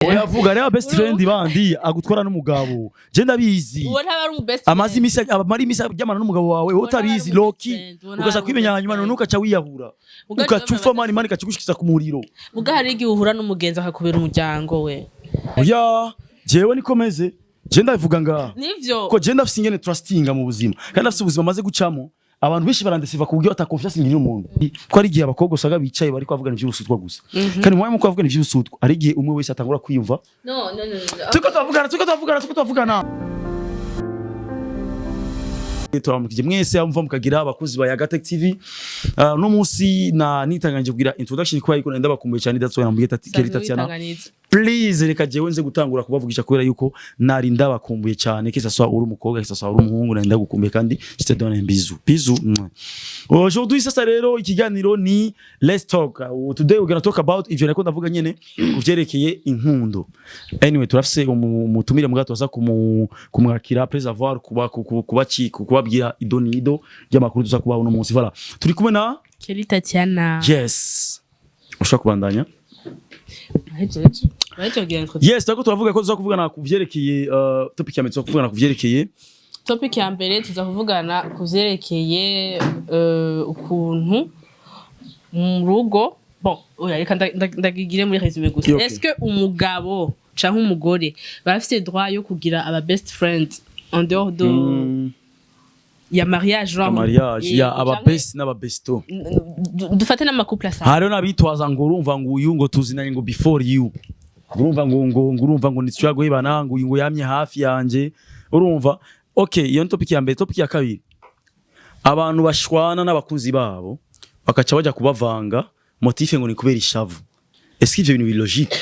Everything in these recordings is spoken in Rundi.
Oya, vuga rero, best friend bandi agutwara n'umugabo, je ndabizi. Uwo ntaba ari umu best. Amaze imisi, amara imisi aryamana n'umugabo wawe, wowe Uwo ntaba ari utabizi. umu best Loki friend, uwo ntaba ugaza ari umu kwimenya best hanyuma friend. none ukaca wiyahura, Muga ugaca upfa, mani mani ikakigushikiriza ku muriro. Muga hari igihe uhura n'umugenzi akakubera umuryango we. Oya, jewe niko meze, je ndabivuga ngaha. Nivyo. Ko je ndafise ingene trustinga mu buzima, kandi ndafise ubuzima maze gucamo, abantu benshi barandesiva ku buryo ata confiance ngirira umuntu, ko ari igihe abakobwa usanga bicaye bariko bavugana ivy'ubusutwa gusa, kandi mu mwanya muko bavugana ivy'ubusutwa, ari igihe umwe wese atangura kwiyumva. No, no, no, no. Turiko turavugana, turiko turavugana, turiko turavugana. Turamukije mwese aho muva mukagira, abakozi ba Yagatech TV. No munsi na nitanganje kugira introduction kwa yuko nenda bakumbuye cyane. That's why namubwiye ati: "Kelly Tatiana, please, reka jewe nze gutangura kubavugisha," kubera yuko nari ndabakumbuye cyane. Que ça soit uri umukobwa, que ça soit uri umuhungu, nari ndagukumbuye kandi je te donne un bisou, bisou. Mwah. Aujourd'hui sasa rero ikiganiro ni Let's Talk. Today we're gonna talk about ivyo nako ndavuga nyene kuvyerekeye inkundo. Anyway, turafise umutumire mugato tuza kumwakira après avoir kuba kubabwira ido nido ry'amakuru tuza kubaho uno munsi. Voilà, turi kumwe na Kelly Tatiana. Yes, ushobora kubandanya. Bahejeje bahejeje kugira introduction. Yes, turako turavuga ko tuza kuvugana ku vyerekeye topic ya mbere, tuza kuvugana ku vyerekeye Topic ya mbere, tuza kuvugana ku vyerekeye ukuntu mu rugo. Bon, oya, reka ndagigire muri résumé gusa. Okay. Est-ce que umugabo canke umugore barafise droit yo kugira aba best friend en dehors de ya mariage, genre? Mariage ya aba best n'aba besto. Dufate n'ama couple asanzwe. Hariho n'abitwaza ngo urumva ngo uyu ngo tuzinanye ngo before you, urumva ngo urumva ngo ntitushobora guhebana, ngo uyu ngo yamye hafi yanje, urumva. Okay, iyo ni topic ya mbere. Topic ya kabiri, abantu bashwana n'abakunzi babo bakaca bajya kubavanga, motif ngo ni kubera ishavu. Est-ce que ivyo bintu biri logique,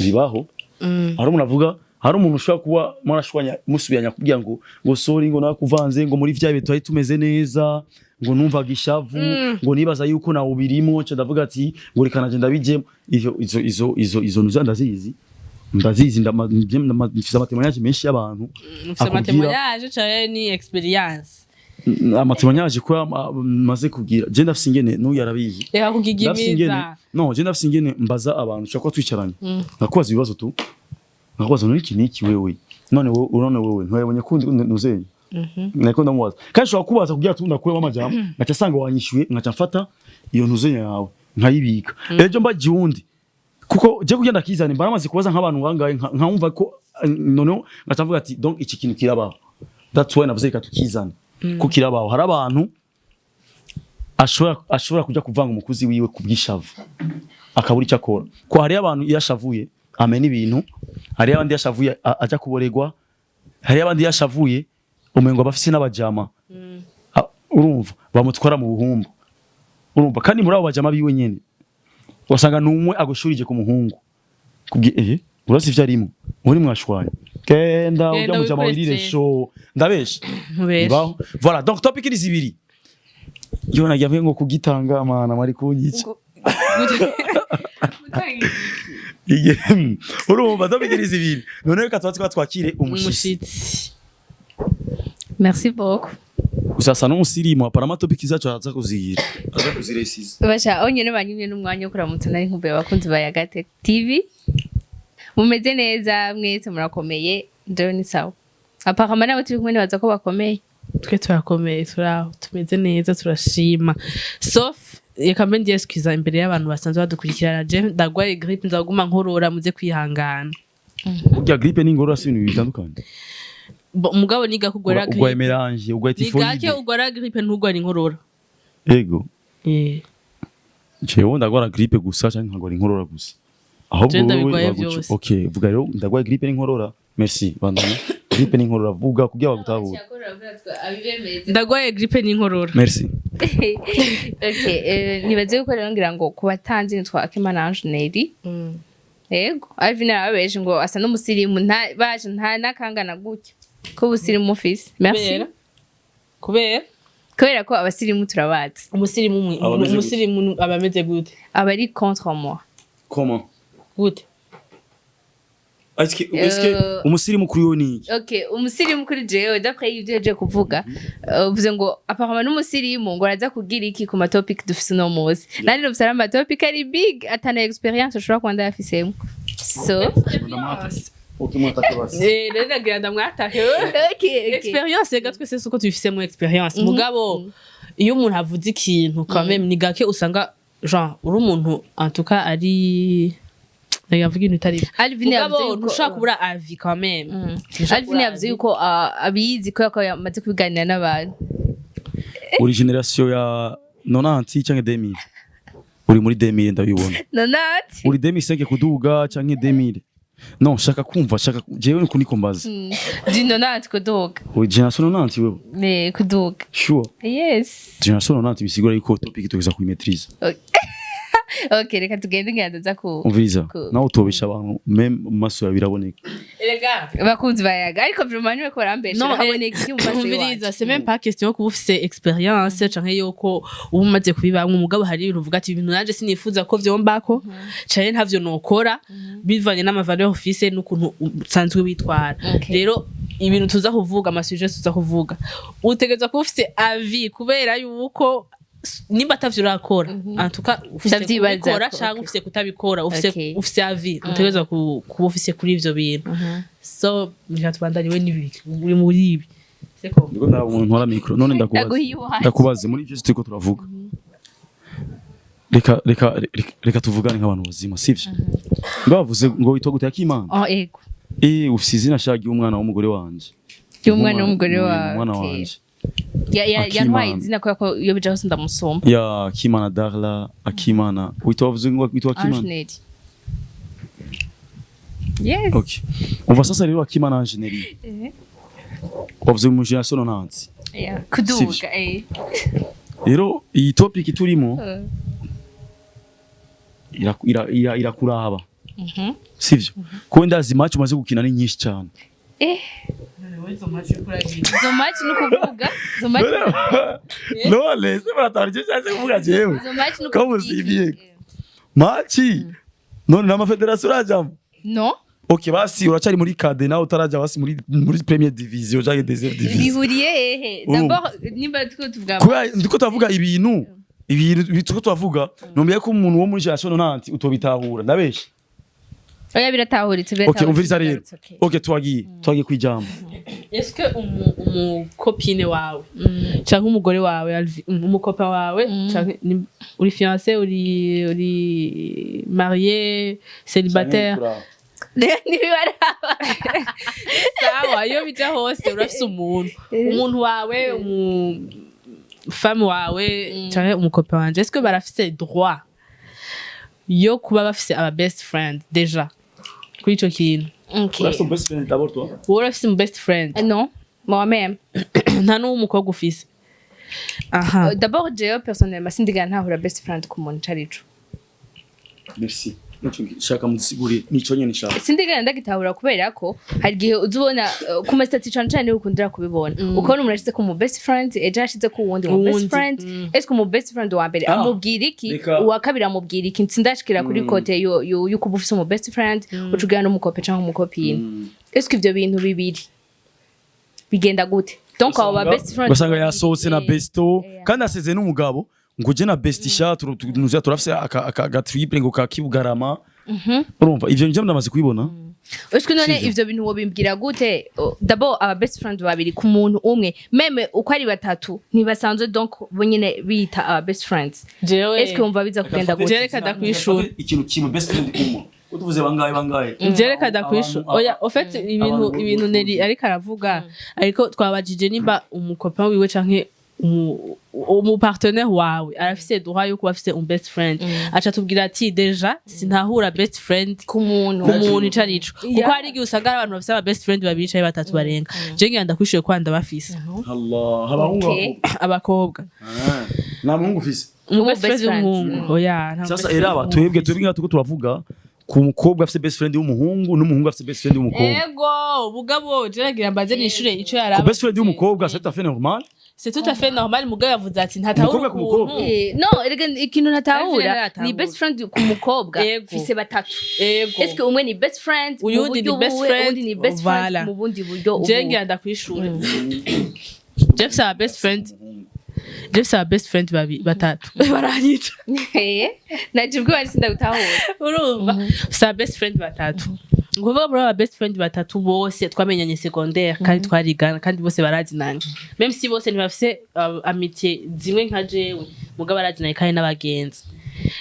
bibaho? Hari umuntu avuga, hari umuntu ushobora kuba mwarashwanya, musubiranya, kugira ngo sorry, ngo nakuvanze, ngo muri vya bihe twari tumeze neza, ngo numvaga ishavu, ngo nibaza yuko nawe ubirimo, nca ndavuga ati ngo reka nanje ndabijemo. Ivyo izo nuza ndazizi, ndazizi, mfise ama témoignage menshi y'abantu. Mufise akubwira- ama témoignage canke ni expérience? Ama témoignage ko maze kugira, je ndafise ingene, n'uyu arabizi. Reka Ndafise ingene kugigimiza. No, je ndafise ingene mbaza abantu, ushobora kuba twicaranye nkakubaza ibibazo tu, nkakubaza: "None iki niki wewe? None wewe, none wewe ntiwabonye ko nuzenye?" Nariko ndamubaza, kandi ushobora kubaza kugira tu ndakuremo amajambo, ngaca asanga wanyishuye, ngaca mfata iyo ntuzenya yawe nkayibika, ejo mbaje uwundi, kuko je kugira ndakizane mba namaze kubaza nk'abantu bangahe, nkamva ko noneho ngaca mvuga ati: "Donc iki kintu kirabaho." That's why navuze reka tukizane, ko kirabaho. Hari abantu ashobora kuja kuvanga umukuzi wiwe kubwishavu, akabura icyo akora, ko hariyo abantu iyo ashavuye amena ibintu, hariyo abandi iyo ashavuye aja kuboregwa, hariyo abandi iyo ashavuye umengo aba afise n'abajama. Urumva bamutwara mu buhumbu, urumva. Kandi muri abo bajama biwe nyene wasanga numwe agushurije ku muhungu kubwi urazi ivyo arimo muri mwashwanye, genda Genda ujya mujama wikore wirire stress. Show, ndabesha? Ntubeshe. Bibaho. Voilà, donc topic ni zibiri. Yo nagiye mvuge ngo kugitanga mana mari kunyica. Urumva, topic ni zibiri. None reka tuba twakire umushitsi. Umushitsi. Merci beaucoup. Gusa asa n'umusirimu, apparemment topic zacu aza kuzigira, aza kuziresiza. Basha aho nyene banyimye n'umwanya wo kuramutsa, nari nkumbuye abakunzi ba Yagatech TV. Mumeze neza mwese? Murakomeye? Jewe ni sawa. Apparemment nabo turi kumwe nibaza ko bakomeye. Twe turakomeye, turaho, tumeze neza, turashima, sauf reka mbe ndiye excuse imbere y'abantu basanzwe badukurikirana, je ndagwaye grippe, nzaguma nkorora, muze kwihangana. Burya grippe n'ingorora si ibintu bitandukanye. Mugabo niga kugwara Ugwaye grippe mélange, ugwaye ni gake typhoïde. Ugwara grippe ntugwara inkorora. Ego. Jewe ndagwara grippe gusa canke nkagwara inkorora gusa, ahubwo Je wewe ndabigwaye vyose. Okay, vuga rero: "Ndagwaye grippe n'inkorora." Merci, bandanya. Grippe n'inkorora, vuga kugira bagutahure. Ndagwaye grippe n'inkorora. Merci. Okay, nibaze yuko rero ngira ngo ku batanzi nitwa Akimana Ange Nelly. Yego, Alvin arababeje ngo asa n'umusirimu, nta baje nta nakangana gutya ko ubusirimu ufise. Merci. Kubera, kubera? Kubera ko abasirimu turabazi. Umusirimu Aba ameze gute? Umusirimu aba ameze gute? Aba ari contre moi. Comment? Gute? Est-ce que umusirimu kuri yo ni iki? Okay, umusirimu kuri jewe, d'après ivyo yaje kuvuga, uvuze ngo apparemment n'umusirimu, ngo araza kugira iki ku ma topic dufise uno munsi. Nandi numvise ari ama topic ari big, atana expérience ushobora kuba ndayafisemo. So Rero nagira ndamwatake. Okay. Experience rega, twese suko tubifisemo experience, mugabo iyo umuntu avuze ikintu, quand même ni gake usanga genre uri umuntu, en tout cas ari reka mvuge ibintu bitari byo. Alvin yavuze Mugabo yuko ntushobora kubura avis quand même. Ntushobora Alvin kubura yavuze avis. yuko abizi kubera ko yamaze kubiganira n'abantu. Uri génération ya 90 canke 2000? Uri muri 2000, ndabibona. 90. Uri 2005 kuduga canke 2000? Non, shaka kumva, shaka jewe niko niko mbaza. Du 90 kuduga. Uri génération 90 wewe? Ne kuduga. Sure? Yes. Génération 90 bisigura yuko topic tugeza kuyimaîtriser. Okay, reka tugende, ngenda nza ku Umviriza, nawe utobesha abantu, même mu maso yawe biraboneka. Erega Abakunzi bayaga, ariko vraiment niwe ko barambesha. Non, haboneka iki mu maso umviriza, y'iwacu? C'est même pas question yo kuba ufise experience canke yuko uba umaze kubibamwo, umugabo hari ibintu uvuga ati: "Ibintu nanje sinifuza ko vyombako canke ntavyo nokora", bivanye n'amavaleur ufise n'ukuntu usanzwe witwara. Rero ibintu tuza kuvuga, amasujets tuza kuvuga, utegerezwa kuba ufise avis, kubera yuko nimba atavyo urakora, en tout cas ufise Ndavyibaza kubikora ko, canke ufise kutabikora, ufise ufise avis, utegerezwa kuba ufise kuri ivyo bintu. So reka tubandanye, we n'ibiki uri muri ibi seko? Ndiko ndaba umuntu ntwara micro none ndakubaza. Ndaguha iwacu. Ndakubaze, muri ivyo turiko turavuga, reka tuvugane nk'abantu bazima, sivyo? Bavuze ngo witwa gute, Akimana? Oh, ego. Ufise izina shagi y'umwana w'umugore wanje. Y'umwana w'umugore wawe. Umwana wanje. Yantwaye Akimana. izina kubera ko iyo bija hose ndamusumba. Ya Akimana Darla, Akimana witwa, wavuze ngo witwa Akimana? Angeneri, yes. Okay, umva sasa rero, Akimana Angeneri, wavuze mu génération 90. Yeah. Kuduga. Sivyo. Rero iyi topic turimo irakuraba, sivyo? Kuko ndazi match umaze gukina ni nyinshi cyane. Izo match ni ukuvuga izo match. None se baratara icyo nshatse kuvuga jewe? Izo match ni Ko ukuvuga musivye. iki? Match none n'amafederasiyo urajamo? No. Okay, basi uracari muri cadets, nawe utaraja basi muri première division canke deuxième division. Bihuriye hehe? Urumva. D'abord nimba two tuvuga Kubera ndiko turavuga ibintu turiko turavuga, numbiye ko umuntu wo muri génération 90 utobitahura, ndabeshe? Oya, biratahuritse. Okay. Biratahuritse. Umviriza rero. Okay. Okay, twagiye kwijambo. Est-ce que umucopine wawe canke umugore wawe, umucopain wawe, canke uri fiancé, uri marié, célibataire? Ntibibaraba. Sawa, iyo bija hose urafise umuntu wawe, umu femme wawe canke umucopain wanje, est-ce que barafise droit yo kuba bafise aba best friend déjà kuri ico kintu? Okay. Urafise best friend d'abord, toi? Wowe urafise umu best friend? Non, moi-même. Nta n'uw'umukobwa ufise aha? D'abord jewe personnellement sindigana ntahura best friend ku muntu carico. Merci, nico shaka musigurire, nico nyene nshaka. Sindigana ndagitahura kubera ko hari igihe uza ubona ku masitati cane cane niho ukundira kubibona, ukabona umuntu ashize ku mu best friend, ejo ashize ku wundi mu best Uwundi, friend. Est-ce que mu best friend wa mbere Ah, amubwira iki, uwa kabiri amubwira iki? Sindashikira kuri côté yo kuba ufise umu best friend uca ugira n'umucopain canke umucopine. Est-ce que ivyo bintu bibiri bigenda gute? Donc abo ba best friend Ugasanga yasohotse na besto kandi aseze n'umugabo, ngo uje na besti sha nuza turafise aka triple ngo ka kibugarama. Urumva, ivyo nje ndamaze kubibona. Est-ce que none Sivyo. ivyo bintu wobimbwira gute? Oh, d'abord aba best friend babiri ku muntu umwe, même uko ari batatu ntibasanzwe, donc bo nyene bita aba best friends. Jewe Est-ce que wumva biza kugenda gute? Jewe reka ndakwishura. Ikintu kimwe, best friend umwe utuvuze bangahe bangahe? Jewe reka ndakwishura. Oya, au fait ibintu ibintu Neri ariko aravuga, ariko twabajije nimba umucopain wiwe canke umu partenaire wawe arafise droit yo kuba afise un best friend, aca tubwira ati: "Déjà sintahura best friend ku muntu." Ku muntu ico arico, kuko hari igihe usanga hari abantu bafise aba best friend babiri canke batatu barenga. Je ngira ndakwishuye ko ndabafise. Allah, abahungu? Abakobwa. Ah, nta muhungu ufise? Umu Umu best friend best friend. w'umuhungu, oya, nta Sasa best friend eraba, w'umuhungu twebwe mfise. twebwe nka turiko turavuga ku mukobwa afise best friend w'umuhungu n'umuhungu afise best friend w'umukobwa. Ego, mugabo je nagira mbaze nishure ico Ku yaraba. best friend w'umukobwa, c'est tout à fait normal. C'est tout à fait normal, mugabo yavuze ati ntatahura Umukobwa ku mukobwa. ukuntu. No, erega ikintu ntatahura Ntatahura. ni best friend ku mukobwa Ego. fise batatu. Ego. Est-ce que umwe ni best friend mu Uyundi ni buryo best ubuhe, friend, uwundi ni best friend voilà. mu bundi buryo Je ubuhe? ngira ndakwishure, je mfise aba best friend. Je mfise aba best friend babi, batatu, baranyica. Naje ubwo wari sindagutahura. Urumva, mfise aba best friend batatu. Ngovuga muri aba best friend batatu, bose twamenyanye secondaire kandi twarigana, kandi bose barazinanye, même si bose ntibafise amitié zimwe nka jewe, mugabo barazinanye kandi n'abagenzi.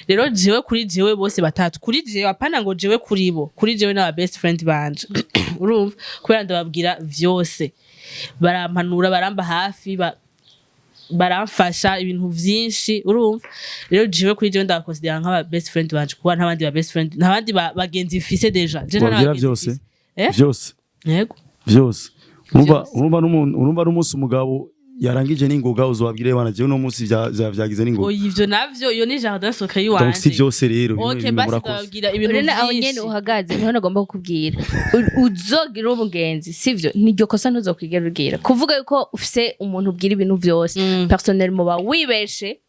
Rero jewe, kuri jewe, bose batatu kuri jewe, apana ngo jewe kuri bo, kuri jewe n'aba best friend banje, urumva, kubera ndababwira vyose, barampanura, baramba hafi, baramfasha ibintu vyinshi. Urumva rero, jewe kuri jewe ndabakonsidera nk'aba best friend banje, kuba nta bandi ba best friend, nta bandi bagenzi mfise déjà. Je nta Wabwira n'abagenzi vyose? mfise. Eh? Vyose? Yego. Vyose, urumva? Vyose. Urumva n'umunsi umugabo yarangije n'ingoga, uzobabwire bana jewe uno munsi vyagize n'ingoga. Oya, ivyo navyo, iyo ni jardin secret Donc si yiwanje. vyose rero, bimwe Okay, bimwe basi murakoze. ndababwira ibintu Urena aho nyene vyinshi. uhagaze niho nagomba kukubwira. Uzogira umugenzi, sivyo? Niryo kosa ntuzokwigera ugira, kuvuga yuko ufise umuntu ubwira ibintu vyose. Personnel muba wibeshe.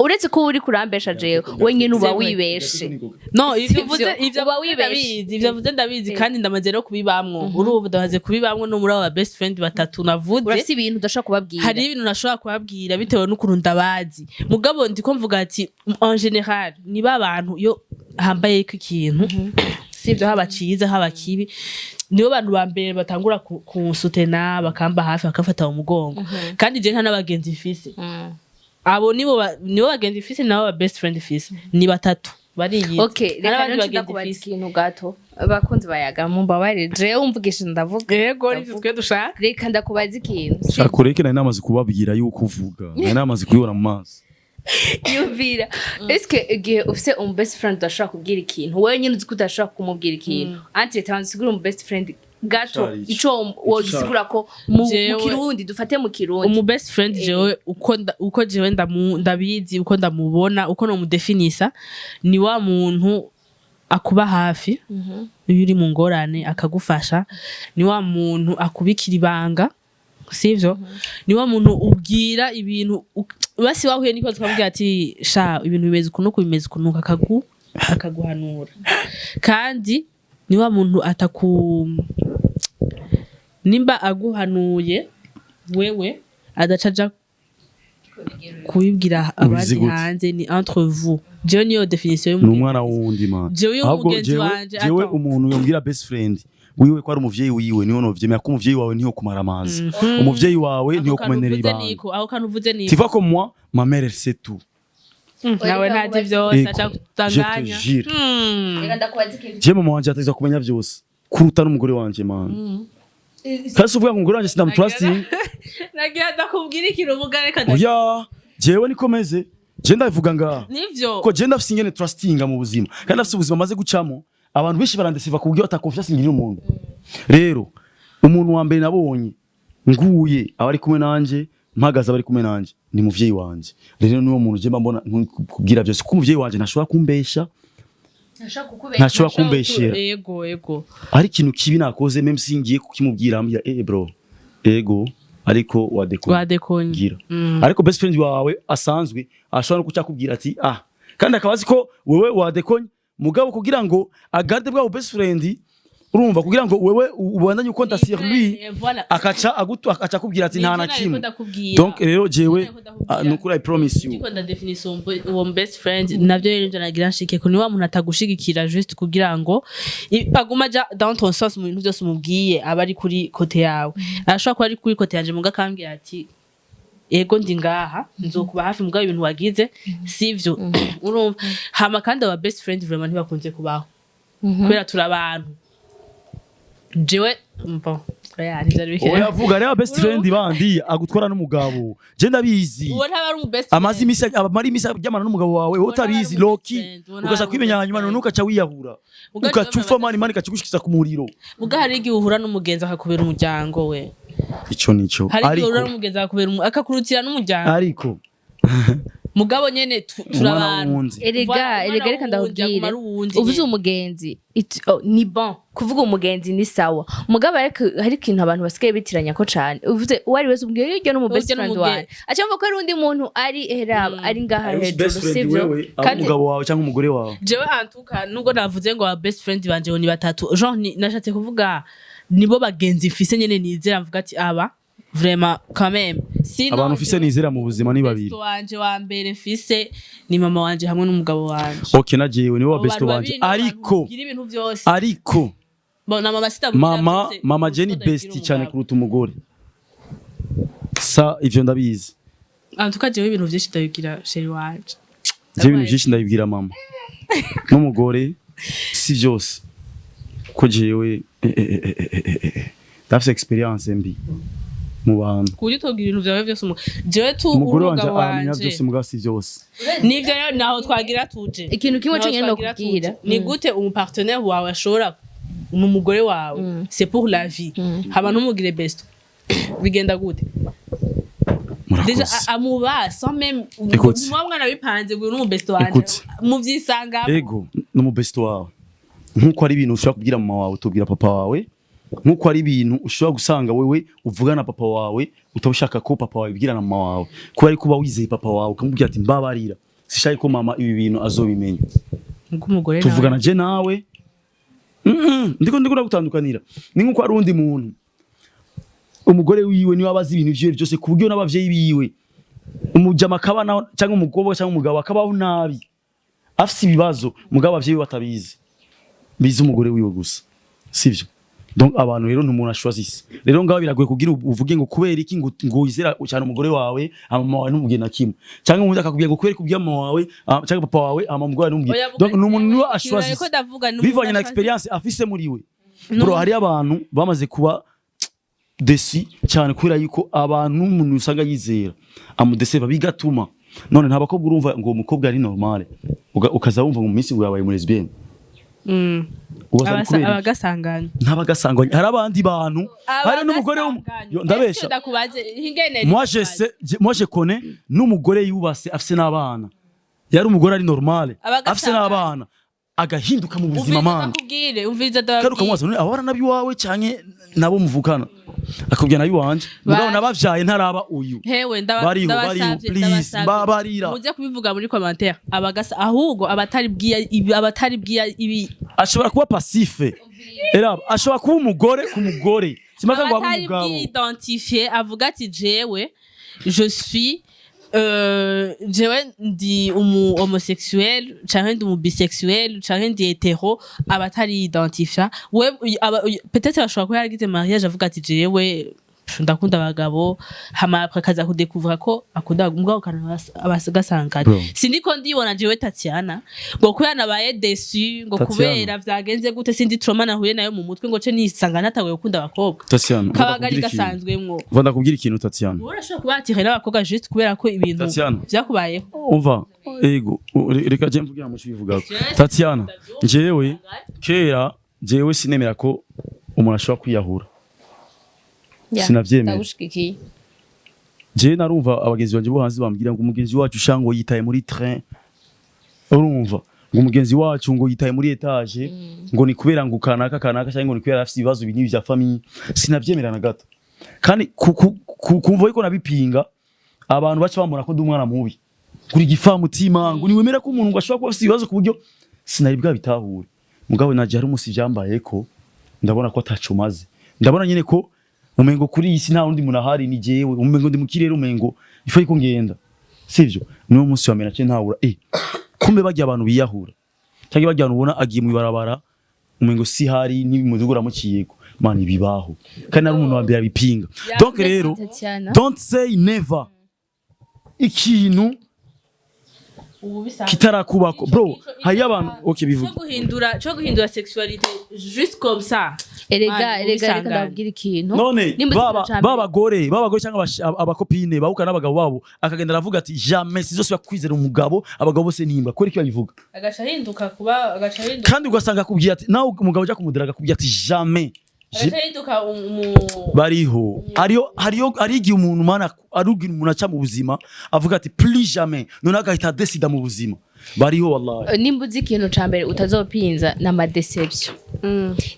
Uretse ko uri kurambesha jewe, wenyine uba C'est vrai. wibeshe. No, ivyo Sivyo, uvuze, ivyo uba uvuze wibeshe. ndabizi, ivyo uvuze ndabizi, kandi ndamaze no kubibamwo. Urumva, ndamaze kubibamwo no muri aba best friend batatu navuze. Urafise ibintu udashobora kubabwira. Hari ibintu nashobora kubabwira bitewe n'ukuntu ndabazi, mugabo ndiko mvuga ati en général niba abantu iyo hambaye ko ikintu, sivyo, haba ciza haba kibi, nibo bantu ba mbere batangura kunsutena, bakamba hafi, bakafata mu mugongo. Kandi je nta n'abagenzi mfise. Abo nibo nibo bagenzi mfise, nabo ba best friend mfise ni batatu bariyizi. Okay, Nta reka n'abandi rero bagenzi ndakubaza mfise. ikintu gato. Abakunzi bayaga, mumbabarire, jewe umvugisha ndavuga. Yego, nivyo twe dushaka. Reka ndakubaza ikintu, sivyo? Shaka ureke, nari namaze kubabwira yuko uvuga, nari namaze kubibona mu maso. Yumvira, eske igihe ufise umu best friend udashobora kubwira ikintu, wewe nyine uzi ko udashobora kumubwira ikintu, anti tabanza usigure umu best friend gato. Cari ico. Ico wogisigura ko mu Kirundi, dufate mu Kirundi. Umu best friend, jewe uko uko jewe ndabizi, uko ndamubona, uko nomudefinisa, ni wa muntu akuba hafi iyo uri mu ngorane, akagufasha. Ni wa muntu akubikira ibanga, sivyo? Ni wa muntu ubwira ibintu, basi wahuye n'ikibazo ukamubwira ati sha, ibintu bimeze uku nuku, bimeze uku nuku, akaguhanura. Kandi ni wa muntu ataku, nimba aguhanuye wewe, adaca aja kubibwira Ubizi abandi gute? hanze. Ni entre vous. Jewe niyo définition Ni y'umugenzi. umwana wundi, man. Jewe iyo Ahubwo umugenzi wanje jewe attends. umuntu yombwira best friend wiwe ko ari umuvyeyi wiwe, niho novyemera, ko umuvyeyi wawe niyo kumara amazi, umuvyeyi wawe niyo Ako kantu kumenera uvuze ibanga. niko, aho kantu uvuze niko. Tu vois, comme moi, ma mère, elle sait tout. Nawe ntazi vyose. Ego, aca je te kutanganya. jure. Reka ndakubaza ikintu. Je mama wanje ateza kumenya vyose kuruta n'umugore wanje, man. Kandi si uvuga ngo umugore wanje sinamutrusting. Nagira ndakubwira ikintu uvuga, reka Oya, jewe niko meze, je ndabivuga ngaha. Nivyo. Ko je ndafise ingene trustinga mu buzima, kandi ndafise ubuzima maze gucamo, abantu benshi barandesiva ku buryo ata confiance ngirira umuntu. Rero umuntu wa mbere nabonye nguye aba ari kumwe nanje, mpagaze aba ari kumwe nanje, ni muvyeyi wanje. Rero niwo muntu je mba mbona kubwira byose, kuko umuvyeyi wanje ntashobora kumbesha. Ntashobora kumbeshera. Ego. Ari ikintu kibi nakoze, même si ngiye kukimubwira, ambwira: "Eh bro, ego, ariko wadeko." Wadekonye. Gira. Ariko best friend wawe asanzwe ashobora no kucyakubwira ati ah, kandi akaba azi ko wewe wadekonye, mugabo kugira ngo agarde bwa best friend, urumva, kugira ngo wewe ubandanye ukonta sur lui, Voilà. akaca agutu, akaca akubwira ati nta na Nivyo nariko kimwe. ndakubwira. Donc rero jewe, Nivyo nariko ndakubwira. nukuri, I promise you. Ndiko ndadefinisa uwo best friend, navyo rero nivyo nagira nshike ko ni wa muntu atagushigikira juste kugira ngo aguma aja dans ton sens mu bintu byose umubwiye, aba ari kuri côté yawe. Arashobora kuba ari kuri côté yanje, muga akambwira ati ego, ndi ngaha, nzokuba hafi, mugabo ibintu wagize sivyo. Urumva, hama kandi aba best friend vraiment ntibakunze kubaho, kubera turi abantu. Jewe bon, oya, ntivyari bikenewe. Oya, avuga rero best friend bandi agutwara n'umugabo, je ndabizi. Uwo ntaba ari umu best Amaze friend. imisi, amara imisi aryamana n'umugabo wawe, wowe Uwo ntaba ari utabizi, umu best loki. friend, uwo ntaba Ugaza ari umu kwimenya best hanyuma friend. none ukaca wiyahura, Muga ugaca jewe upfa, mani mani ikakigushikiriza ku muriro. Muga hari igihe uhura n'umugenzi akakubera umuryango we. Ico nico. Hari igihe uhura Ariko n'umugenzi akakubera akakurutira n'umuryango. Ariko Mugabo nyene turi umwana abantu. w'uwundi. Erega Voilà, erega reka umwana w'uwundi ndakubwire. aguma ari uwundi Uvuze nyene. umugenzi, oh, ni bon kuvuga umugenzi ni sawa, mugabo ariko hari ikintu abantu basigaye bitiranya ko cane. Uvuze uwo ari wese umubwiye iryo n'umu best Urya friend wawe, aca ko ari undi muntu ari hera ari ngaha hejuru, sivyo? Ari umugabo wawe cyangwa umugore wawe. Jewe antuka, nubwo navuze ngo aba best friend banje ngo ni batatu, genre nashatse kuvuga nibo bagenzi mfise nyene nizera, mvuga ati aba Vraiment, quand même. Sinon, Abantu ufise nizera mu buzima ni babiri. Besto wanje wa mbere mfise ni mama wanje hamwe n'umugabo wanje. Okay, na jewe niwe wa Abo besto bantu wanje, babiri nibo bantu ariko mbwira ibintu vyose. Ariko Bon, na mama sitabwira mama vyose, mama kuko je ni ndabwira best cyane umugabo. kuruta umugore, sa ivyo ndabizi. En tout cas, jewe ibintu vyinshi ndabibwira chéri wanje. Je ibintu byinshi ndabibwira mama n'umugore, si byose, ko jewe ndafise experience mbi mu bantu. Ku buryo utobwira ibintu vyawe vyose jewe tu Umugore wanje umugabo aramenya wanje. byose, mugabo si byose. Nivyo rero, naho twagira tuje. Ikintu kimwe Naho conyene twagira nokubwira. tuje. Ni gute umupartenaire wawe ashobora, ni umugore wawe, c'est pour la vie, haba ntumugire besto? Bigenda gute déjà? Murakoze. Amuba sans même Écoute. muba mwana bipanze ngo uyu ni umubesto wanje. Écoute. Muvyisangamo. Ego, n'umubesto wawe, nkuko ari ibintu ushobora kubwira mama wawe utubwira papa wawe, nkuko ari ibintu ushobora gusanga wewe uvugana na papa wawe utaba ushaka ko papa wawe ibwira na mama wawe, kubera ko uba wizeye papa wawe, ukamubwira ati: "Mbabarira, sishaka ko mama ibi bintu azobimenya." Nk'umugore nawe. Tuvugana je nawe. Ndiko ndagutandukanira, ni nkuko ari undi muntu, umugore wiwe niwe abazi ibintu vyiwe byose, ku buryo n'abavyeyi biwe, umujama akaba naho, cyangwa umukobwa cyangwa umugabo akabaho nabi afise ibibazo, mugabo abavyeyi biwe batabizi, bizi umugore wiwe gusa, sivyo? Donc abantu rero ntumuntu ashwazise. Rero ngaho biragoye kugira uvuge ngo kubera iki ngo wizera cyane umugore wawe, mama wawe ntumubwiye na kimwe, cyangwa umuntu akakubwira ngo kubera kubwira mama wawe, cyangwa papa wawe, ama umugore wawe ntumubwiye. Oya, Donc ni umuntu niwe ikintu ashwazise nariko ndavuga ni umuntu bivanye na ashwazise. experience afise muri we. Bro, hari abantu bamaze kuba déçus cyane kubera yuko abantu umuntu usanga yizera amudeseva, bigatuma none nta bakobwa urumva ngo uwo mukobwa ari normale, ukaza wumva ngo mu minsi ngo yabaye mu lesbienne. Ubaza ni kubera iki? Abagasanganya. Ntabagasanganye, hari abandi bantu, hari n'umugore Yo, ndabesha? Ndakubaze ingene Moi je sais, moi je connais n'umugore yubase afise n'abana, yari umugore ari normale Abagasanganye. afise n'abana, agahinduka mu buzima, Umviriza, mana. ndakubwire, umviriza, Kandi ndababwire. ukamubaza: "None abana nabi wawe canke nabo muvukana?" Akubwira: "Nabi wanje, mugabo nabavyaye ntaraba uyu." Hewe, Bariho, bariho, ndabasavye, please, ndabasavye. mbabarira. Muze kubivuga muri commentaire, abagasa ahubwo abatari bwiya ibi, abatari bwiya ibi. Ashobora kuba passif era, ashobora kuba umugore ku mugore, simaka ngo abe Abatari umugabo. bwidentifie, avuga ati: "Jewe je suis jewe ndi umu homosexuel canke ndi umu bisexuel canke ndi hétéro." Abatari identifia we peut-être bashobora kuba yaragize mariage avuga ati: "Jewe pff, ndakunda abagabo," hama après akaza kudekuvura ko akunda umugabo, kana abagasanganye. Bro. Sindiko ndibona jewe Tatiana ngo kubera nabaye déçu, ngo Tatiana. kubera vyagenze gute, sindi trauma nahuye nayo mu mutwe, ngo ce nisanga natawe gukunda abakobwa. Tatiana, Kabaga ari gasanzwemwo. mva ndakubwira ikintu, Tatiana. Wowe urashobora kuba attiré n'abakobwa juste kubera ko ibintu Tatiana. vyakubayeho. Umva, ego, reka je mvugira mu bivuga. Tatiana, jewe kera jewe sinemera ko umuntu ashobora kwiyahura. Sinavyemera. Ndagushigikiye. Jewe narumva abagenzi banje bo hanze bambwira ngo umugenzi wacu shango yitaye muri train, urumva, ngo umugenzi wacu ngo yitaye muri étage, ngo ni kubera ngo kanaka kanaka, cyangwa ngo ni kubera afite ibibazo binini vya famille. Sinavyemera na gato, kandi kumva yuko nabipinga, abantu baca bambona ko ndi umwana mubi, kuri gifamutima, ngo niwemera ko umuntu ngo ashobora kuba afite ibibazo, ku buryo sinari bwabitahure. Mugabo naje hari umunsi vyambayeko, ndabona ko ataco maze, ndabona nyene ko umengo kuri iyi si nta wundi muntu ahari, ni jewe, umengo ndi mu kirere, umengo ifo yuko ngenda, sivyo? Niwo munsi wa mbere naciye ntahura, kumbe barya abantu biyahura, cyangwa barya abantu ubona agiye mu ibarabara, umengo si hari n'imidugu uramuciyeko, man, ibibaho, kandi ari umuntu wa mbere abipinga. Donc rero, Tatiana. don't say never ikintu kitarakubako, bro. Hariyo abantu, okay, bivuga. Cyo guhindura sexualité juste comme ça. Erega, Man, erega, reka ubisangane. ndababwira ikintu. None Nimba baba ikintu ca mbere- babagore cyangwa abakopine bahukana n'abagabo babo, akagenda aravuga ati: "Jamais sizosubira kwizera umugabo, abagabo bose nimbwa." Kubera icyo babivuga? Agaca ahinduka kuba, agaca ahinduka. Kandi ugasanga akubwiye ati, nawe umugabo ujya kumudira akakubwira ati: "Jamais." Agaca ahinduka umu Bariho, hariyo hari igihe umuntu, mana, arugira umuntu aca mu buzima avuga ati: "Plus jamais," none agahita decida mu buzima. Bariho, wallahi. Nimba uzi ikintu ca mbere utazopinza ni amadéception.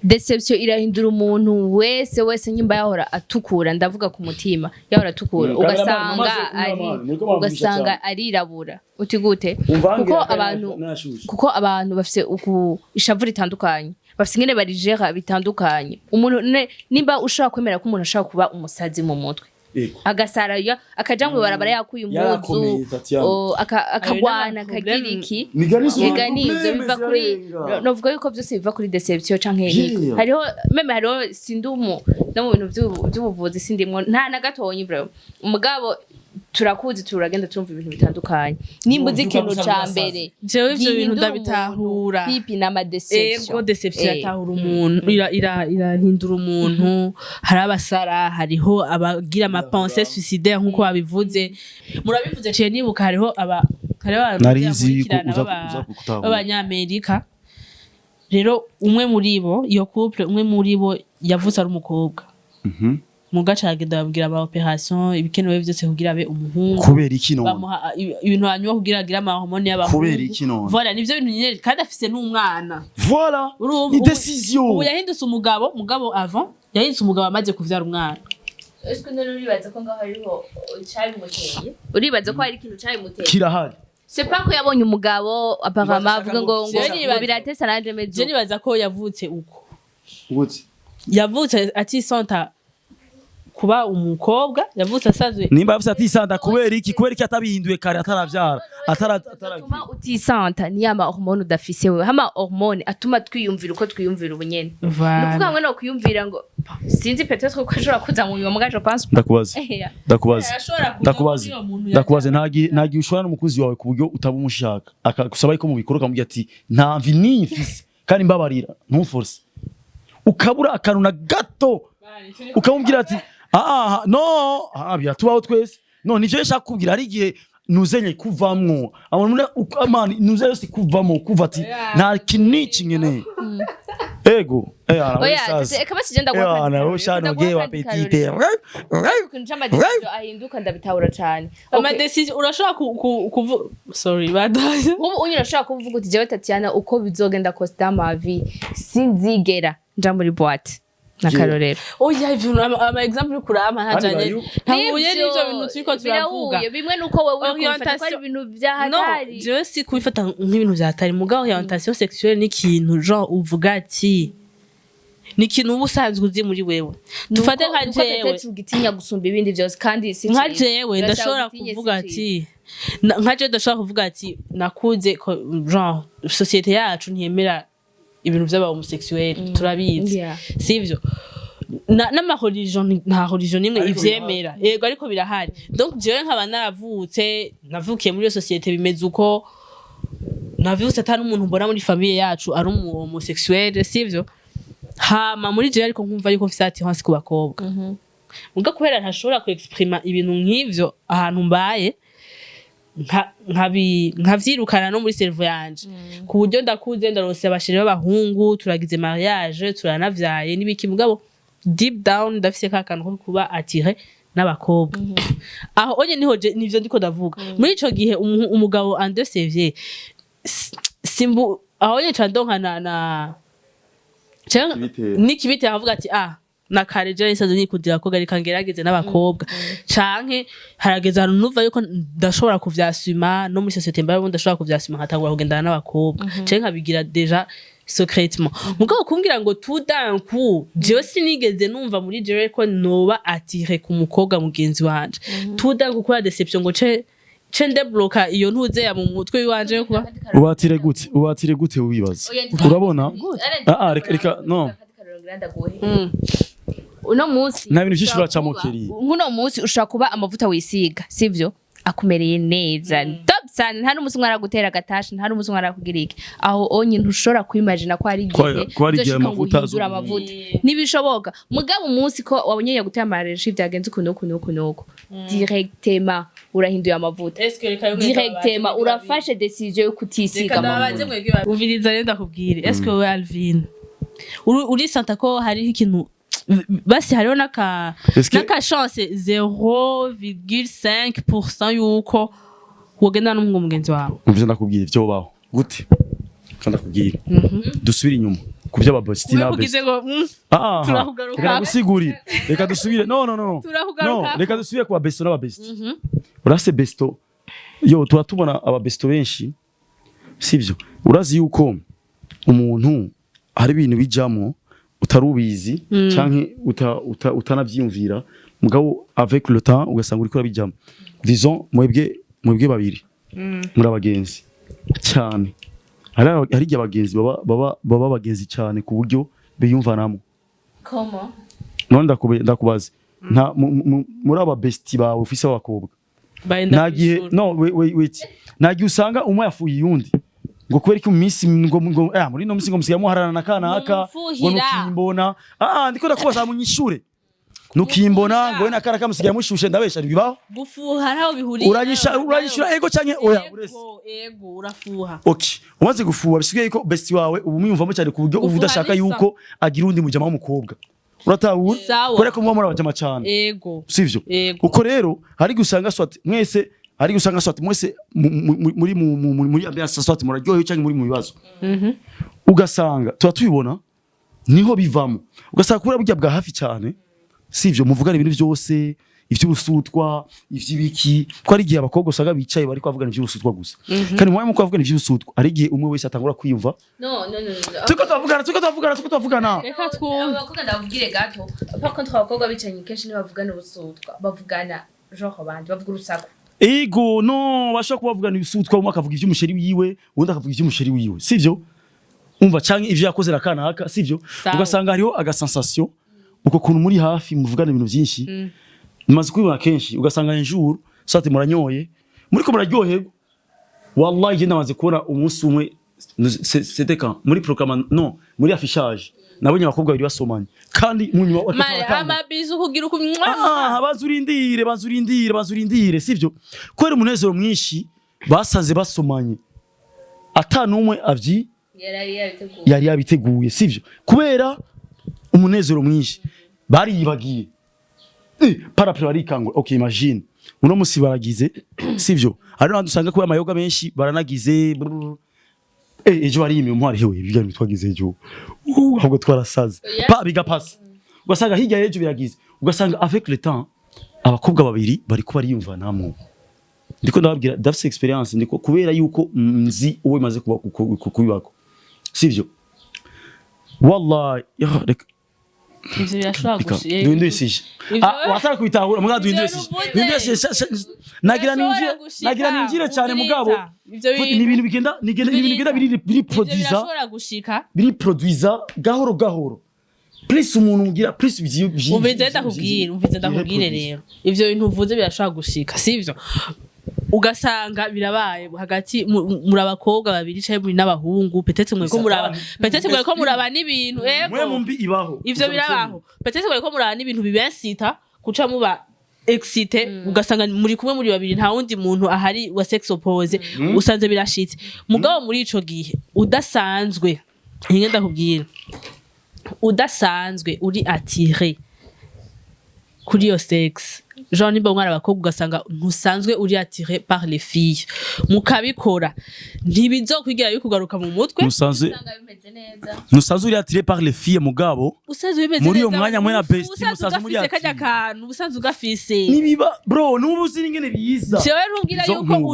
Déception irahindura umuntu wese wese. Nyimba yahora atukura, ndavuga ku mutima, yahora atukura, Cameraman, ugasanga mumaze kunywa ari amazi, muriko muravugisha ugasanga cyane. arirabura. Uti gute? Umvange Kuko akanya abantu nashushe. Kuko abantu bafise uku ishavu ritandukanye, bafise ingene barijera bitandukanye. Umuntu nimba ushobora kwemera ko umuntu ashobora kuba umusazi mu mutwe. Yego. Agasara akaja mu ibarabara yakuye impuzu, Yarakomeye, Tatiana. akagwana, Ayo akagira iki. Niga nizo Ega nivyo problème biva kuri zirarenga. Novuga yuko byose biva kuri déception canke iki. Hariho même, hariho, sindumu no mu bintu vy'ubuvuzi sindimwo nta na gatonyi vraiment. Umugabo turakuzi, turagenda turumva ibintu bitandukanye. Nimba uzi Uvyuka ikintu gusa ca ngo urasaze. mbere Jewe ivyo bintu gihindura ndabitahura. umuntu, pipi n'ama déception. Ego, déception iratahura umuntu, irahindura umuntu. Hari abasara, hariho abagira ama pensées suicidaires nk'uko babivuze, murabivuze ciye nibuka hariho abantu Nari nzi yuko bakurikirana uza kutahura. b'Abanyamerika. Rero umwe muri bo, iyo couple, umwe muri bo yavutse ari umukobwa, mugaca aragenda babwira ama opération, ibikenewe byose kugira abe umuhungu. Kubera iki none? Bamuha ibintu hanyuma kugira agire ama hormones y'abahungu. Kubera iki none? Voilà, nivyo bintu nyene, kandi afise n'umwana. Voilà. Urumva, ni décision. Ubu yahindutse umugabo, mugabo avant yahindutse umugabo amaze kuvyara umwana. Ese none uribaza ko ngaho hariho icabimuteye? Uribaza ko hari ikintu cabimuteye? Kirahari. C'est pas ko yabonye umugabo apparemment avuga ngo Jewe ngo biratesa nanje Je mezo. nibaza ko yavutse uko. Gute? Yavutse atisanta kuba umukobwa, yavutse asanzwe. Nimba afise atisanta, kubera iki atabihinduye kare ataravyara, atara Atuma utisanta ni ama hormone udafise wewe, hama hormone atuma twiyumvira uko twiyumvira ubu nyene. Ni ukuvuga ngo no kwiyumvira ngo sinzi, peut-être ko ashobora kuza mu nyuma, muga je pense pas. Ndakubaza. Ndakubaza. Arashobora kuza Ndakubaza. muri uwo muntu. Ndakubaza, nta gihe ushobora n'umukunzi wawe ku buryo utaba umushaka, akagusaba yuko mubikora, ukamubwira ati nta mvi niyi mfise kandi mbabarira ntumforce, ukabura akantu na gato, ukamubwira ati ah no, ah biratubaho twese. No nivyo nshaka kubwira, hari igihe nuzenye kuvamwo abantu amani nuze yose kuvamo kuva ati nta kintu n'iki nkeneye. Ego eh ana Oya, sasa reka basi je ndaguha eh akandi ana karorero. ushano Ndaguha ge wa akandi petite. karorero. Ukuntu c'ama décision ahinduka ndabitahura cane. Ama Okay. décision urashobora ku sorry badaye. Nk'ubu unyu urashobora kuvuga uti jewe Tatiana, uko bizogenda kose dans ma vie sinzigera nja muri boîte, n'akarorero. Oya, ivyo ama exemple kurama ntajanye, bari- ntahuye n'ivyo bintu turiko turavuga. Birahuye bimwe nuko wowe uri kubifata ko ari Orientation- ibintu vya No, hatari. jewe si kubifata nk'ibintu vya hatari, mugabo orientation sexuelle ni ikintu genre uvuga ati ni ikintu uba usanzwe uzi muri wewe. Dufate nka jewe. Peut-être ugitinya gusumba ibindi vyose kandi si Nka ciza. jewe Urashaka ndashobora ugitinye, si kuvuga ciza. ati nka jewe ndashobora kuvuga ati nakuze genre société yacu ntiyemera ibintu vy'aba homosexuel, turabizi, sivyo? N'ama religion, nta religion nimwe Ariko ivyemera. Yego, ariko birahari. Donc jewe nkaba naravutse, navukiye muri iyo société bimeze uko, navutse ata n'umuntu mbona muri famille yacu ari umu homosexuel, sivyo? Hama muri jewe ariko nkumva yuko mfise attirance ku bakobwa, muga kubera ntashobora ku exprima ibintu nk'ivyo ahantu mbaye, nkavyirukana no muri cerveau yanje, ku buryo ndakuze, ndaronse aba chéri b'abahungu, turagize mariage, turanavyaye n'ibiki, mugabo deep down ndafise ka kantu ko kuba attiré n'abakobwa. Aho onye niho nivyo ndiko ndavuga. Muri ico gihe umugabo andesevye simbu aho onye ca ndonka na Kibitera. N'ikibitera avuga ati ah, na kare je nisanzwe nikundira abakobwa, reka ngerageze n'abakobwa, canke harageze ahantu numva yuko ndashobora kuvyasuma no muri société mbayeho, ndashobora kuvyasuma nkatangura kugendana n'abakobwa, canke nkabigira déjà secrètement. Mugabo kumbwira ngo tout d'un coup, jewe sinigeze numva muri jewe ko noba attiré ku mukobwa mugenzi wanje, tout d'un coup kubera déception ngo ce ndebloka iyo ntuzeya mu mutwe wanje yo kuba Ubatire gute? Ubatire gute wibaza? Urabona, ah ah, reka no. Uno munsi Nta bintu vyinshi ushobora uracamo, kuba- Kelly. Nk'uno munsi ushobora kuba amavuta wisiga sivyo akumereye neza top sana, nta n'umunsi umwe aragutera agatashi, nta n'umunsi umwe arakugira iki. Aho onye ntushobora kwimagina ko hari igihe Ko hari igihe uzoshika ngo amavuta uhindure amavuta, ntibishoboka. Mugabo umunsi ko wabonye yaguteye amareshi byagenze uku n'uku n'uku n'uku, directement urahinduye amavuta, directement urafashe décision yo kutisiga amavuta. Umviriza rero ndakubwire, est-ce que wowe Alvin urisanta ko hariho ikintu basi hariho n'aka n'aka chance 0,5% yuko wogenda n'umuhungu mugenzi wawe? Umvise, ndakubwira ivyo baho gute kandi ndakubwira dusubire inyuma ku vy'aba bestie na Kugize ngo Ah, Turakugaruka. reka ndagusigurire, reka dusubire, no no no. Turakugaruka. No, reka dusubire ku ba besto n'aba bestie. Urase besto yo tuba tubona aba besto benshi, sivyo? Urazi yuko umuntu hari ibintu bijamwo. Utarubizi canke utanavyiyumvira, mugabo avec le temps ugasanga uriko urabijamo. Disons mwebwe babiri muri abagenzi cyane. Hari igihe abagenzi baba abagenzi cyane ku buryo biyumvanamo. Comment? None ndakubaza, nta muri aba bestie bawe ufise abakobwa, Baenda nta gihe kw'ishuri. No, wait, wait, wait, nta gihe usanga umwe yafuye uyundi ngo kubera ko mu minsi ngo muri ino minsi ngo musigaye muharana na kanaka ngo Mumufuhira. Nukimbona, ndiko ndakubaza, munyishure, nukimbona ngo we na kanaka musigaye mushushe, ndabesha? Ntibibaho? Gufuha ntaho bihuriye. Uranyishura ego canke oya, urese. Ego, ego, urafuha. Okay, umaze gufuha bisigaye ko bestie wawe ubu mwiyumvamo cyane ku buryo ubu Gufuha udashaka ni sawa. yuko agira undi mujama w'umukobwa, uratahura? Sawa. Kubera ko muba muri abajama cyane. Ego. Sivyo? Ego. Uko rero hari gusanga soit mwese, hari gusanga soit mwese muri muri ambiance, soit muraryohewe cyangwa muri mu bibazo, ugasanga tuba tubibona niho bivamo, ugasanga kubera burya bwa hafi cyane, sivyo, muvugana ibintu byose, ivy'ubusutwa, ivy'ibiki, ko ari igihe abakobwa usanga bicaye bari kwavugana ivy'ubusutwa gusa, kandi mu mwanya muko bavugana ivy'ubusutwa, ari igihe umwe wese atangura kwiyumva. No, no, no, no. Turiko turavugana, turiko turavugana, turiko turavugana. Reka twumve. Abakobwa, ndababwire gato. Par contre, abakobwa bicaranye kenshi ntibavugana ubusutwa, bavugana genre abandi bavuga urusaku. Ego, no bashobora kuba bavugana ibisutwa, umwe akavuga ivy'umusheri wiwe, uwundi akavuga ivy'umusheri wiwe, sivyo? Umva, canke ivyo yakoze na kanaka, sivyo? Sawa. Ugasanga hariho agasensation uko kuntu muri hafi muvugana ibintu vyinshi. Maze kubibona kenshi, ugasanga un jour soit muranyoye, muriko muraryoherwa. Wallahi, je namaze kubona umunsi umwe, c'était quand, muri programme, non, muri affichage, nabonye abakobwa babiri basomanye kandi mu nyuma bakaca Mare baratanga. Amabizu kugira uku. Banza urindire, banza urindire, banza urindire, sivyo? Kubera umunezero mwinshi basaze basomanye ata numwe avyi Yari yabiteguye. Yari yabiteguye, sivyo? Kubera umunezero mwinshi bariyibagiye. Par après barikangura. Okay, imagine uno musi baragize, sivyo? Hari n'abandi usanga kubera amayoga menshi baranagize brrr. Ejo bariyimiye umwari hewe ibyo bintu twagize ejo. Ahubwo twarasaze. Oya. Pa bigapasa, ugasanga hirya y'ejo biragize, ugasanga avec le temps abakobwa babiri bariko bariyumvanamwo. Ndiko ndababwira, ndafise experience, ndiko kubera yuko nzi uwo imaze kuba kubibako, sivyo? Wallahi ya, reka. Ivyo birashobora Reka gushika. duhindure. Wataka kubitahura mugabo duhindure Ivyo sije. nuvuze. Duhindure sije, nagira ninjire, nagira ninjire cyane, mugabo Ivyo ni ibintu bigenda, ni ibintu bigenda biri Ivyo produisa birashobora gushika. Biri produisa gahoro gahoro, plus umuntu ugira plus Umvize ndakubwira, umvize ndakubwire rero, ivyo bintu uvuze birashobora gushika, sivyo? Ugasanga birabaye hagati muri abakobwa babiri canke muri n'abahungu, peut-être mwe ko muraba, peut-être mwe ko muraba n'ibintu, mwe ego. Mumbi ibaho. Ivyo birabaho, peut-être mwe ko muraba n'ibintu bibensita kuca muba excité, ugasanga muri kumwe muri babiri, nta wundi muntu ahari wa sexe opposé, usanze birashitse. Mugabo muri ico gihe udasanzwe, hinge ndakubwira, udasanzwe uri attiré kuri iyo sexe, genre nimba umwana abakobwa ugasanga ntusanzwe uri attiré par les filles, mukabikora, ntibizokwigira bikugaruka mu mutwe. Musanzwe Usanga bimeze neza. Musanzwe uri attiré par les filles, mugabo usanzwe bimeze muri iyo neza, mwanya mwe na bestie, usanzwe musanzwe muri ugafise karya attiré. kantu, usanzwe ugafise. Nibiba bro, nubu uzi n'ingene biza. Jewe rumbwira Izo yuko nk'ubu.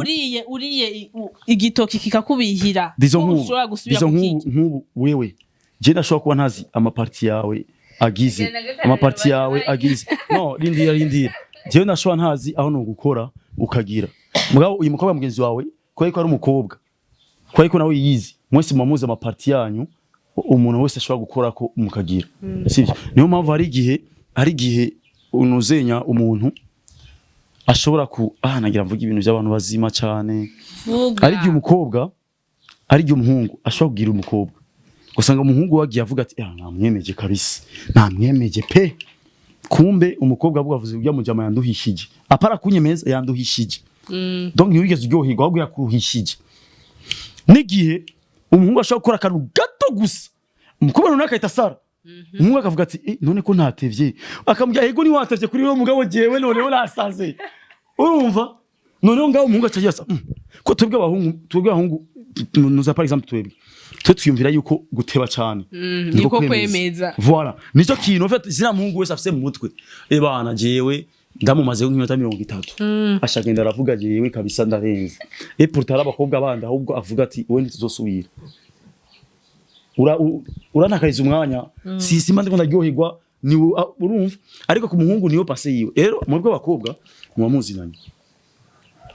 uriye igitoki kikakubihira, Dizo ko nk'ubu ushobora gusubira dizo kukirya. Nk'ubu wewe, je ndashobora kuba ntazi amaparties yawe agize Genda gakareba amaparties yawe babaye. agize. No, rindira, rindira, jewe ndashobora ntazi aho no gukora ukagira, mugabo uyu mukobwa mugenzi wawe, kubera ko ari umukobwa, kubera ko nawe yizi, mwese muba muzi amaparties yanyu umuntu wese ashobora gukora ko mukagira, sivyo? Niyo mpamvu hari igihe unuzenya umuntu ashobora ku nagira mvuga ibintu by'abantu bazima cyane. Vuga. Hari igihe umukobwa, hari igihe umuhungu ashobora kubwira umukobwa, ugasanga umuhungu wagiye avuga ati: "Ah, namwemeje kabisa, namwemeje pe." Kumbe umukobwa avuga, avuze ujya mujama yanduhishije, apara kunyemeza, yanduhishije. Donc ntiwigeze uryoherwa, ahubwo yakuruhishije. N'igihe umuhungu ashobora gukora akantu gato gusa, umukobwa runaka ahita asara, umuhungu akavuga ati: "Eh, none ko ntatevye?" Akamubwira: "Ego, ntiwatevye kuri wewe, mugabo jewe noneho nasaze." Urumva, noneho ngaho umuhungu aca yasa ko twebwe abahungu nuza, par exemple twebwe twe twiyumvira yuko guteba cyane niko kwemeza. Voilà, nicyo kintu en fait zina muhungu wese afise mu mutwe. Ebana, jewe ndamumaze nk'iminota 30, ashagenda aravuga: "Jewe kabisa ndarenze." Et pourtant ari abakobwa bandi, ahubwo avuga ati: "Wowe ntituzosubira." Urantakariza umwanya, si simba ndiko ndaryoherwa, ni urumva. Ariko ku muhungu niyo passé yiwe. Rero mwebwe abakobwa muba muzinanye,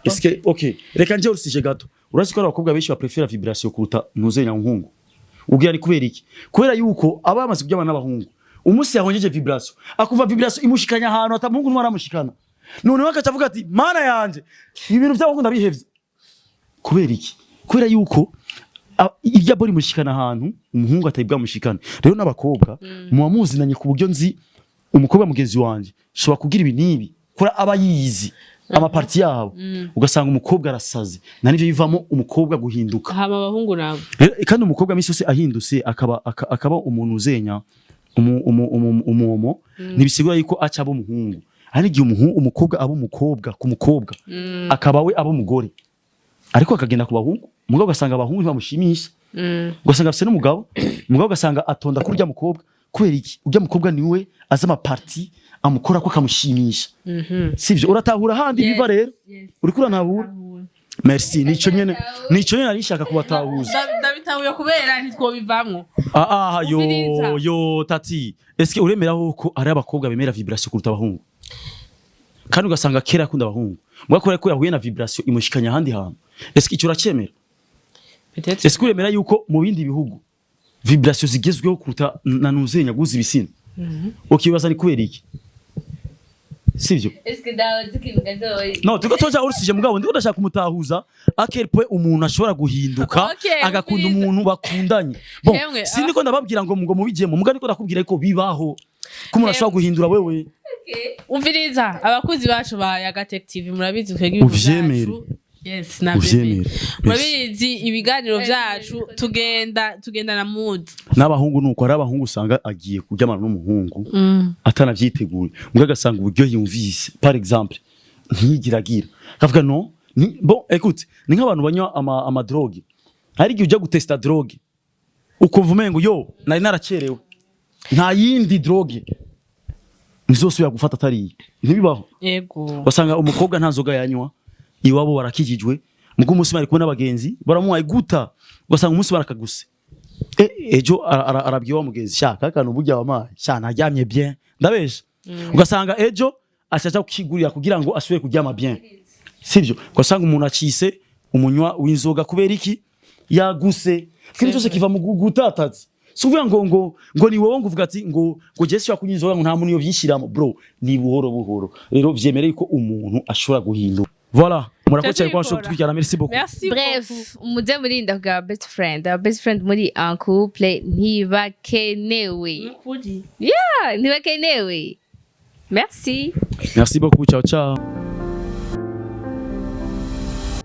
eske okay, reka nje urusije gato. Urazi ko hari abakobwa benshi baprefera vibration kuruta ntuzenya muhungu. Ubwira ni kubera iki? Kubera yuko aba yamaze kuryamana n'abahungu, umunsi yahonjeje vibration, akumva vibration imushikanya ahantu ata muhungu numwe aramushikana. Noneho akaca avuga ati: "Mana yanje, ibi bintu by'abahungu ndabihevye." Kubera iki? Kubera yuko irya bori imushikana ahantu umuhungu atari bwamushikane. Rero n'abakobwa muba muzinanye, ku buryo nzi umukobwa mugenzi wanje shobora kugira ibi n'ibi, kora aba yizi ama parties yabo, ugasanga umukobwa arasaze, na nivyo bivamo umukobwa guhinduka. Hama abahungu nabo? Rero, kandi umukobwa misi yose ahindutse akaba umuntu uzenya umuomo, ntibisigura yuko aca aba umuhungu. Hari igihe umukobwa aba umukobwa ku mukobwa, akaba we aba umugore, ariko akagenda ku bahungu. Umugabo ugasanga abahungu ntibamushimisha, ugasanga afise n'umugabo, umugabo ugasanga atonda kuri urya mukobwa. Kubera iki? Urya mukobwa niwe azi ama parties amukora ko akamushimisha, sivyo? Uratahura handi biva rero? Uriko urantahura? Merci, nico nyene nari nshaka kubatahuza. Ndabitahuye kubera ntitwobivamwo. Ah ah, yo. Umviriza. Yo tati, eske uremera ko ari abakobwa bemera vibration kuruta abahungu? Kandi ugasanga kera akunda abahungu, mugabo kubera ko yahuye na vibration imushikanya ahandi hantu. Eske icyo uracemera? Eske uremera yuko mu bindi bihugu vibration zigezweho kuruta na nuzenya guza ibisina? Ukibaza ni kubera iki, sivyo? Eske dawe zikintu gatoyi? No, turiko toja urusije, mugabo ndiko ndashaka kumutahuza à quel point umuntu ashobora guhinduka agakunda umviriza. umuntu bakundanye. Bon, Hemwe, sindiko ndababwira ngo mubijemo, mugabo ndiko ndakubwira ko bibaho ko umuntu ashobora guhindura wewe. Umviriza, abakunzi bacu ba Yagatech TV, murabizi twebwe ibintu Uvyemere. byacu. Yes, navyemere. Uvyemere. Murabizi ibiganiro byacu, tugenda na mood. N'abahungu nuko, hari abahungu usanga agiye kuryamana n'umuhungu atanavyiteguye, mbwa agasanga uburyo yumvise, par exemple, ntiyigiragira, akavuga no ni, bon, écoute, ni nk'abantu banywa ama drogue. Hari igihe ujya gutesta drogue ukumva umengo yo nari naracerewe, nta yindi drogue nzosubira gufata atari iyi. Ntibibaho? Yego. Wasanga umukobwa nta nzoga yanywa, iwabo barakijijwe, mugo umunsi bari kumwe n'abagenzi baramuhaye guta, ugasanga umunsi barakaguse. Ejo arabwiye wa mugenzi: "Shaka akantu burya wamaye, sha naryamye bien." Ndabesha? Ugasanga ejo ashaja kukigurira kugira ngo asubire kuryama bien, sivyo? Ugasanga umuntu acise umunywa w'inzoga. Kubera iki? Yaguse. Ikintu cyose kiva mu gutataza. Si ukuvuga ngo ni wowe ngo uvuga ati ngo je sinshobora kunywa inzoga, ngo nta muntu yovyishiramo. Bro, ni buhoro buhoro. Rero vyemere yuko umuntu ashobora guhinduka. Voilà, murakoze cyane kwa Tubikora. kutukurikirana. Merci beaucoup. Merci Bref, beaucoup. muze murinda bwa best friend. Aba best friend muri en couple ntibakenewe. Nukuri. Yeah, ntibakenewe. Merci. Merci beaucoup, ciao ciao.